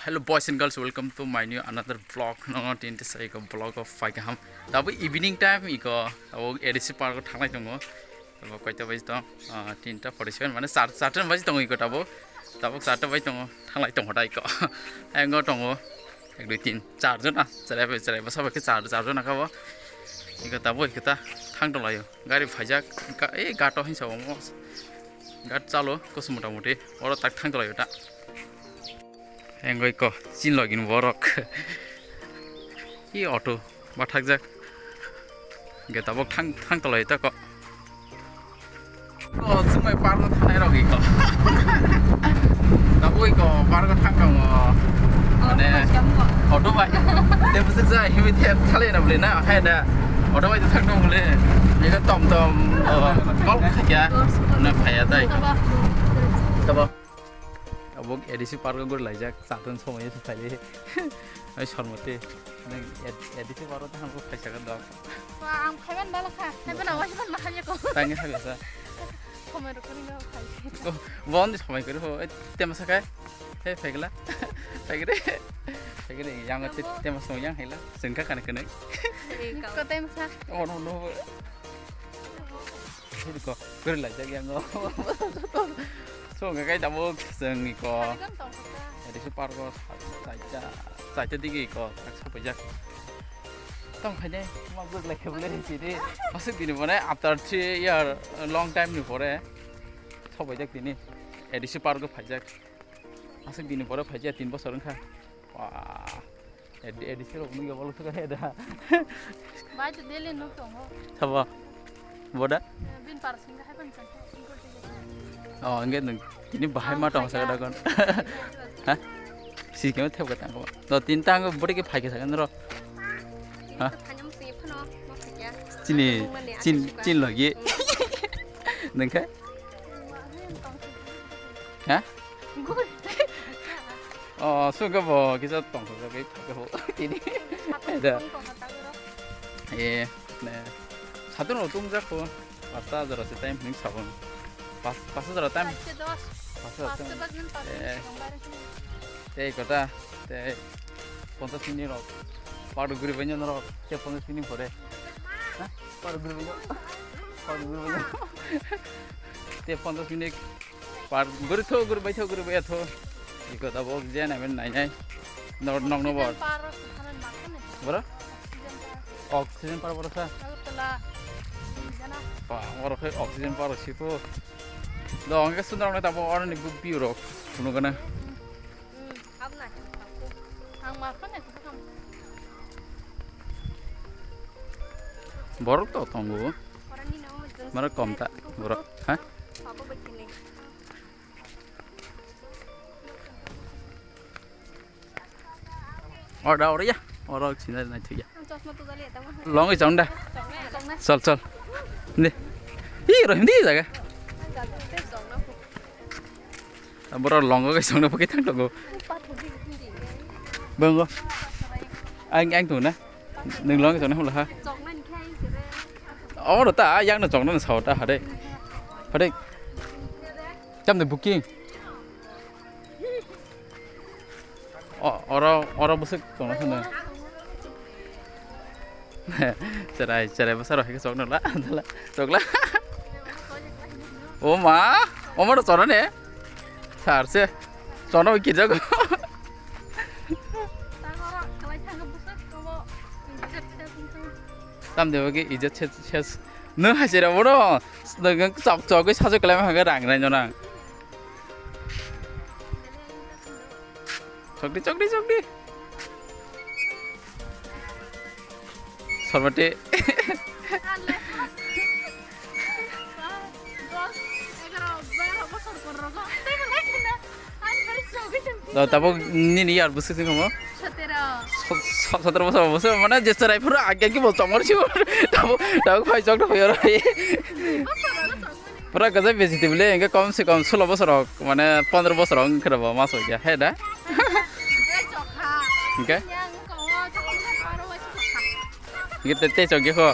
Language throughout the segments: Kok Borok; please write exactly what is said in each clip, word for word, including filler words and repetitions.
Hello boys and girls, welcome to my new another vlog. No, no, tin tisa iko vlog of pai kaham. Tabo evening time iko, tabo A D C park o thanglai tongo. Tabo koita baji tong, ah, tinta forty seven, mane char, charta baji tongo iko tabo. Tabo charta baji tongo, thanglai tongo da iko. Engo tongo, ek, dui, tin, char jona, cherai bai, cherai bwsa bai khe char, char jona kabo. Iko tabo iko ta thang tonglaio. Gari phaijak, ga-, ei gato hinsa omo. Gat chalo, kusu mota moti, oro tak thang tonglaio ta. Engoi ko, chin login borok. I auto, bathakjak. Ge tabok thang, thang tolai ta ko. Ko, chumai park no thanai rok iko. Tabok iko, park no thang tong o. Mane, auto bai. Te bwswk ja, himi te thalai na bwle na, hai da. Auto bai thang tong bwle. Iko tom tom, oh, kol khaikya. Na phaya tai. Tabo. Abo A D C park o guri laijak, chatun somoi se phai. Ai sormoti, nang A D C park o tang khaisa ka dok. Wa, ang phaiban bala kha, phaiban awai ban mahal ya ko. Tangi ha bisa. Somoi rok ni no khai. Ko, bon di somoi kori ho, eh, tema sakai. He, phaigla. Phaigre. Phaigre, yang te, tema somoi yang hela. Sengka kana kana. Ko tema sa. Oh, no, no. Hei ko, guri laijak yang o. So, hwnkhe kai tabuk chwng iko. Salikam tongkha. Edi se park o sa-, saita, saita digi iko, tak sapaijak. Tong khaide, ma guri lai khe bole tini. Aswk dini bole after three year, long time ni pore. Sapaijak tini. Edi se park o phaijak. Aswk dini pore phaijak, tin bosor wngkha. Wah. Edi, edi sero nungya bolo suka heda. Bai to dele nuk tongo. Sabo. Boda? Bin par singa hai ban chang. Oh, enggak nung. Ini bahai ma tong sa dagon. Hah? Si kemo thep ka tang ko. Do tin tang bodi ke phai ke sagan ro. Hah? Chini, chin, chin logi. Nengke? Hah? Oh, suka bo kisa tongthok jagwi phakhe ho tini. Da. Eh, ne. Satung rok tung jak ko. Pasta jora se time hwnwi sabon. Pas, pasta jora time. Pasta jora time. Tei kota, tei ponchas minit rok. Par guri bai nyorok, tei ponchas minit pore. Ha? Par guri bai nyorok. Par guri bai nyorok. Tei ponchas minit. Par guri tho, guri bai tho, guri bai tho. Iko tabok je nai men nai nai. Nok, nok no bor. Oxygen power, oxygen power. Boro? Oxygen power. Oxygen power boro sa? Agartala. Jana. Ba, oro khe oxygen power sipo. Do, angke sundar nai tabo oro ni bu view rok. Kuno gana. Hmm, hmm, hap na. Ang ma khone. Borok to tongo. Ora ni no. Mara kom ta, borok. Ha? Papa bai kene. Oro da, oro ya. Oro sina nai thuya. Chosma to jali eta mo. Long i chong da. Chong na, chong na. Chol, chol. Ni. Hi, ro hindi jaga. Ang jadu te chong na. Boro long i chong na pagi thang tongo. Bongo. Ang, ang tu na. Nung long i chong na hula ha. Chong na ni khai sere. Oro ta, yang no chong na sao ta hade. Hade. Cham de booking. O, oro, oro bwswk tongna phano. Cherai, cherai bwsa rok hai khe chokno la, la, chokla. O ma, o ma rok chorani. Sar se. Chorna bai kirjago. Tam de bagi ijat ses, ses. Nung hai cherai boro. Nung chok chok ke sajak kelai ma hai khe rang rai no nang. Chokdi, chokdi, chokdi. Sorbati. Do tabuk nini yar bwswk se kamo? Sotero. So-, so-, sotero bosor, bosor mane je cherai phuru age age bo chongor si. Tabuk, tabuk phai chok phai oro. Pura gajai beji tibule, engke kom se kom sulo bosor rok, mane pondro bosor rok wngkhe bo mas hoya, he da? Engke? Engke te, te chok ge kho.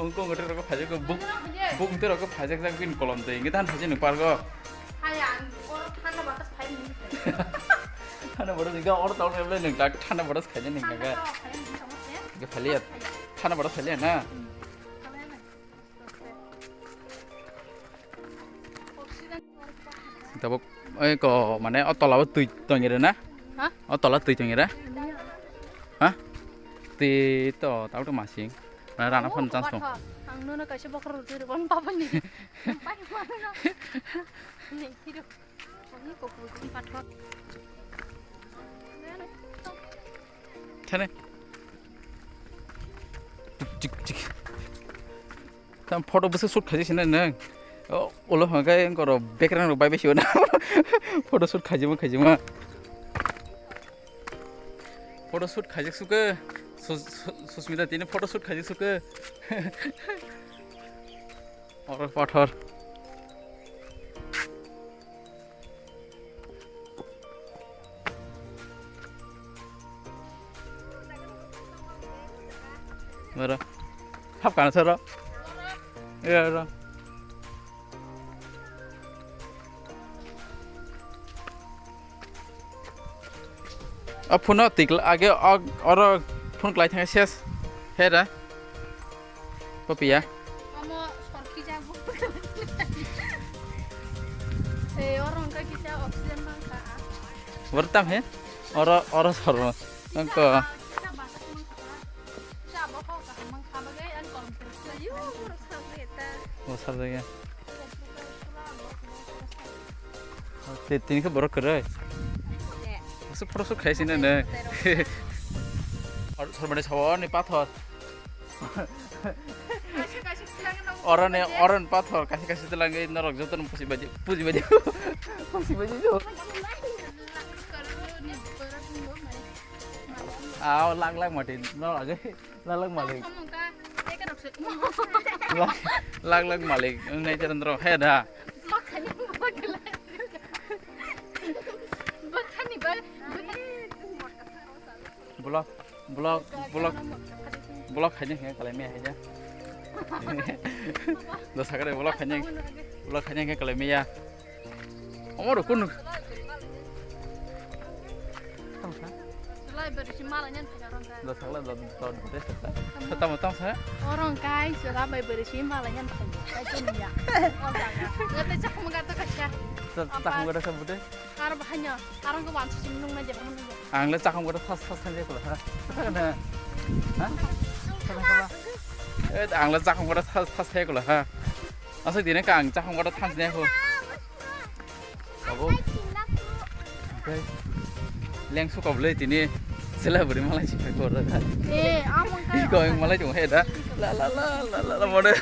Ongko ongko rok phajak buk buk te rok phajak jak bin kolom te. Ingke tan phajak ni pargo. Haya, ang oro thanda batas phai ni. Thanda batas ingke oro tau ni bole nung tak thanda batas khaja ni ingke. Thanda batas phai ni. Ingke phaliya. Thanda batas phaliya na. Tabuk oi ko mane o tola o twi tongire na? Ha? O tola twi tongire? Ha? Twi to tabuk to masing. Mane rana phone chance tong. Ang nono kaisa bokhorok rw twi rw bani baba ni. Pai mano. Ni kiru. Ni ko ko ko pathor. Thane. Tik tik tik. Tam photo bwswk shoot khaijak sina nang. O, ulo hwnkhai wngkoro bekrang rok bai bai siyo na. Photo shoot khaijima khaijima. Photo shoot khaijak suke. Sus-, Sus-, Susmita tini photo shoot khaijak suke. Oro pathor. Oro. Hap kana soro. Oro. O phone no tik age o, oro phone klai thang ses. Hera. Kopiya. Amo sorki jago. Hey, oro hwnka kisa oxygen mangkha. Oro tam he? Oro, oro soro. Angko. Kisa basak mangkha. Kisa abo kok kaham mangkha bagai ang kolom terus. Ayo, oro sabjageta. O sabjageta. Te tini khe borok kwrwi. Aswk phoro swk khaisi na nang. Ar sor mane sawo ni pathor. Oro ni, oro ni pathor kaisa kaisa twlangwi norok joto no pusi baidi, pusi baidi. Pusi baidi jo. Aw lak lak mati no age. Lalak malik. Lak, lak, lak malik. Nai jaran dro, he da. Blog, blog, blog, blog khaina khe kalai me haja. Do sakare blog khaina, blog khaina khe kalai me ya. Omo rok kunu. Tamo sa? Sulai beri si mala nyan thai orang kai. Do sakla do do do. Tamo tamo sa? Orang kai sulai bai beri si mala nyan thai. Kai tu niya. Ngate chak muga to kacha. Chak muga to sabute. Ar bahanya. Arang ko wansi sim nung na je bahanya. Ang le chakam gada thas thas thas thas kula ha. Ha? Eh, ang le chakam gada thas thas thas kula ha. Asuk dine ka ang chakam gada thas ne ko. Abo. Leng su kop le tini. Sela buri malai si kai ko da. Eh, amang kai. Iko malai jong he da. La la la la la la mode.